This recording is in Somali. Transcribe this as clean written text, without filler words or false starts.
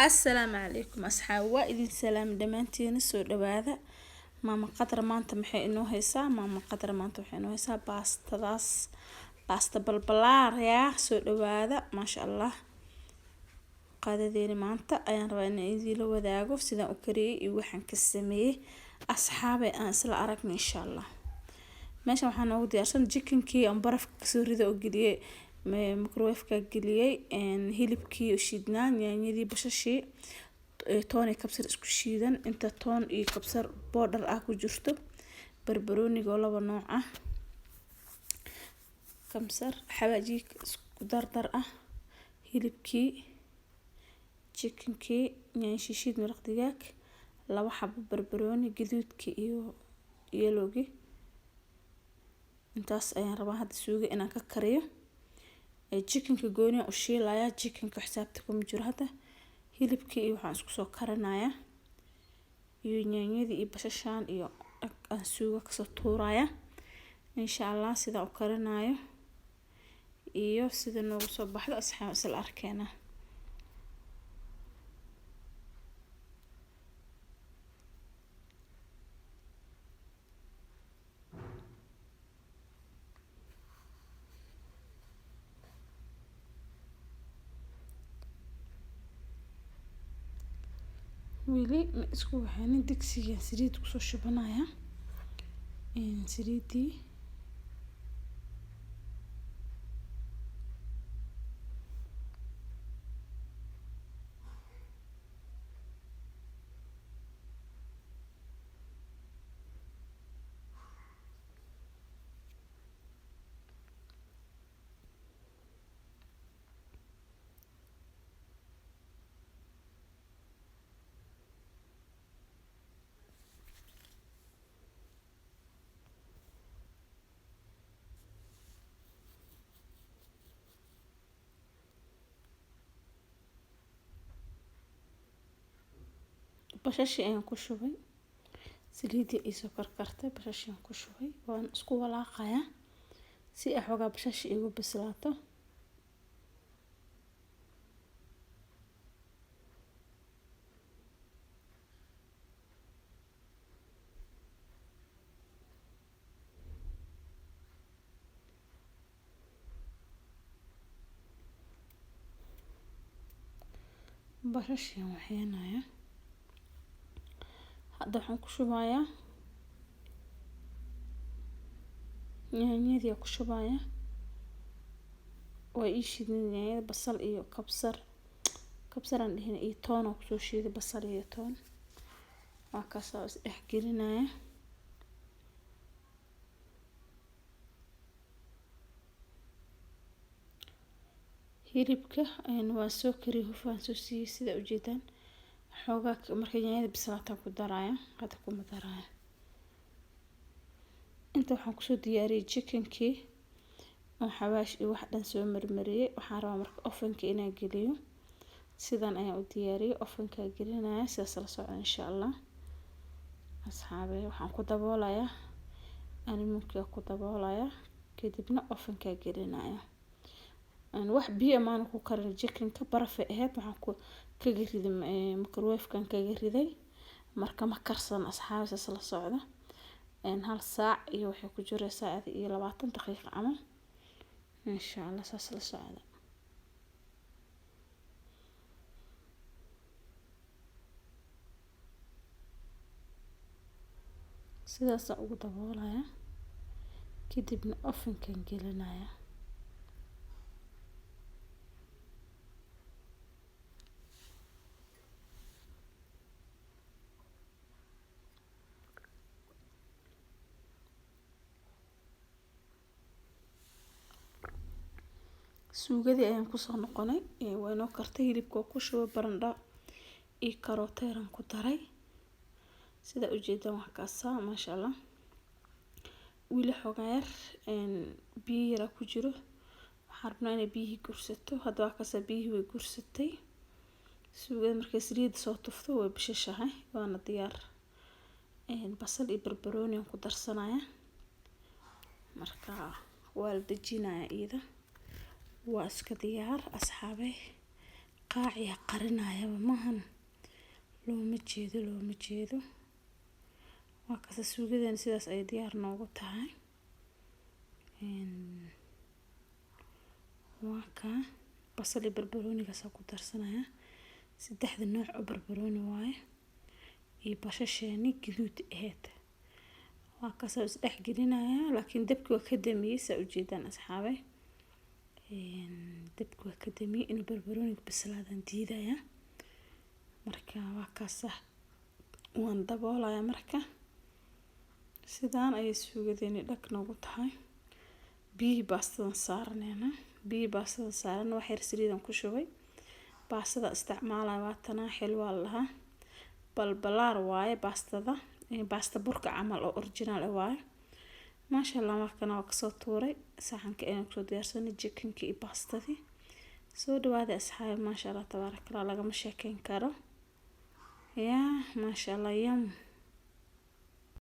Assalaamu calaykum asxaab, waa idin salaam dhammaantiina, soo dhawaada. Maama Qadar maanta maxay inoo haysaa? Maama Qadar maanta waxay inoo haysaa baastadaas, baasta balbalaar. Yaa soo dhawaada, maasha Allah. Qadadeeni maanta ayaan rabaa inaan idiinla wadaago sidaan u kariyey iyo waxaan ka sameeyey. Asxaabay, aan isla aragna insha Allah. Meeshan waxaa noogu diyaarsan chickenkii aan barafka kasoo riday oo geliyey microwave-ka geliyey, hilibkii oo shiidnaa, yaanyadii, basashii, toon iyo kabsar isku shiidan, inta toon iyo kabsar powder ah ku jirto, barbarooniga oo laba nooc ah, kabsar, xawaaji isku dardar ah, hilibkii chickenkii, yaanyo shishiid, maraq digaag, laba xabo barbarooni, gaduudkii iyo yellowgii. Intaas ayaan rabaa hadda suugo inaan ka kariyo. Chickenka gooni u shiilaya, chickenka xisaabta kuma jiro hadda. Hilibkii iyo waxaan isku soo karinayaa iyo yaanyadii iyo basashaan iyo aan suugo kasoo tuuraya insha Allah. Sidaan u karinayo iyo sida noogu soo baxdo, asxaab, isla arkeena. Weli ma isku waxeenin, digsiga saliid kusoo shubanaya, saliidii. Bashashii ayaan ku shubay, saliidii ay soo karkartay, bashashii ayaan ku shubay. Waan isku walaaqayaa si ay xoogaa bashashi igu bislaato. Basashii ayaan waxeynayaa. Hadda waxaan ku shubayaa yaanyadii ku shubayaa, waa ii shiidan yaanyada, basal iyo kabsar, kabsar aan dhihin, iyo toon aan kusoo shiiday, basal iyo toon. Waa kaas, is dhex gelinaya. Hilibka waa soo kariyey, hufaan soo siiyey sida ujeedaan. Xoogaa markay yaanyada bislaataan ku daraya, hadda kuma daraya. Inta waxaan kusoo diyaariyey chickenkii oo xawaash iyo wax dhan soo marmariyey. Waxaan rabaa marka ovenka inaan geliyo. Sidan ayaan u diyaariyey, ovenka gelinaya, sidaas la socda insha Allah. Asxaabe, waxaan ku daboolayaa aluminiumka, ku daboolaya, kadibna ovenka gelinaya. Wax biyo maana ku karin chickenka, barafay ahayd, waxaan ku kaga riday microwave-kan kaga riday. Marka ma karsan, asxaabi, saas la socda. Hal saac iyo waxay ku jiraysaa iyo 20 daqiiqo camal insha Allah, saas la socda. Sidaasaan ugu daboolaya, kadibna ovenkan gelinaya. Suugadii ayaan kusoo noqonay, waa inoo kartay. Hilibka oo ku shubay, barandho iyo karooteeran ku daray, sida ujeedaan wax kaasaa, maasha Allah. Weli xoogaa yar biyo yaraa ku jiro, waxaan rabnaa inay biyihii gursato. Hadda waa kaasaa, biyihii way gursatay suugada. Markay saliida soo tufto way bishashahay, waana diyaar. Basal iyo barbarooni aan ku darsanaya, marka waa la dejinaya iyada, waa iska diyaar. Asxaabe, Qaaciya qarinayaba maahan, looma jeedo, looma jeedo. Waa kasa suugadan, sidaas ay diyaar noogu tahay. Waa kaa basal iyo barbaroonigaas ku darsanaya, saddexda nooc oo barbarooni waaye iyo bashasheeni gaduud ahayd. Waa kaasoo isdhex gelinaya, laakiin dabki waa ka damiyey, saa ujeedaan asxaabay. Dabki waa ka damiyey, inuu barbarooniga bislaadaan diidaya. Marka waa kaasa, waan daboolaya. Marka sidaan ayay suugadeeni dhag noogu tahay. Biyihii baastadan saaraneyna, biyihii baastada saaran, wax yar saliidan ku shubay. Baastada isticmaalaya waa tanaa, xil waa la dhahaa, balbalaar waaye baastada, baasta burka camal oo original ah waaye, maasha Allah. Markana waa kasoo tuuray saxanka ayaan kusoo diyaarsanay chickenki iyo baastadii. Soo dhawaada asxaabi, maasha Allah tabaaraka Allah, lagama sheekeyn karo yaa, maasha Allah, yum.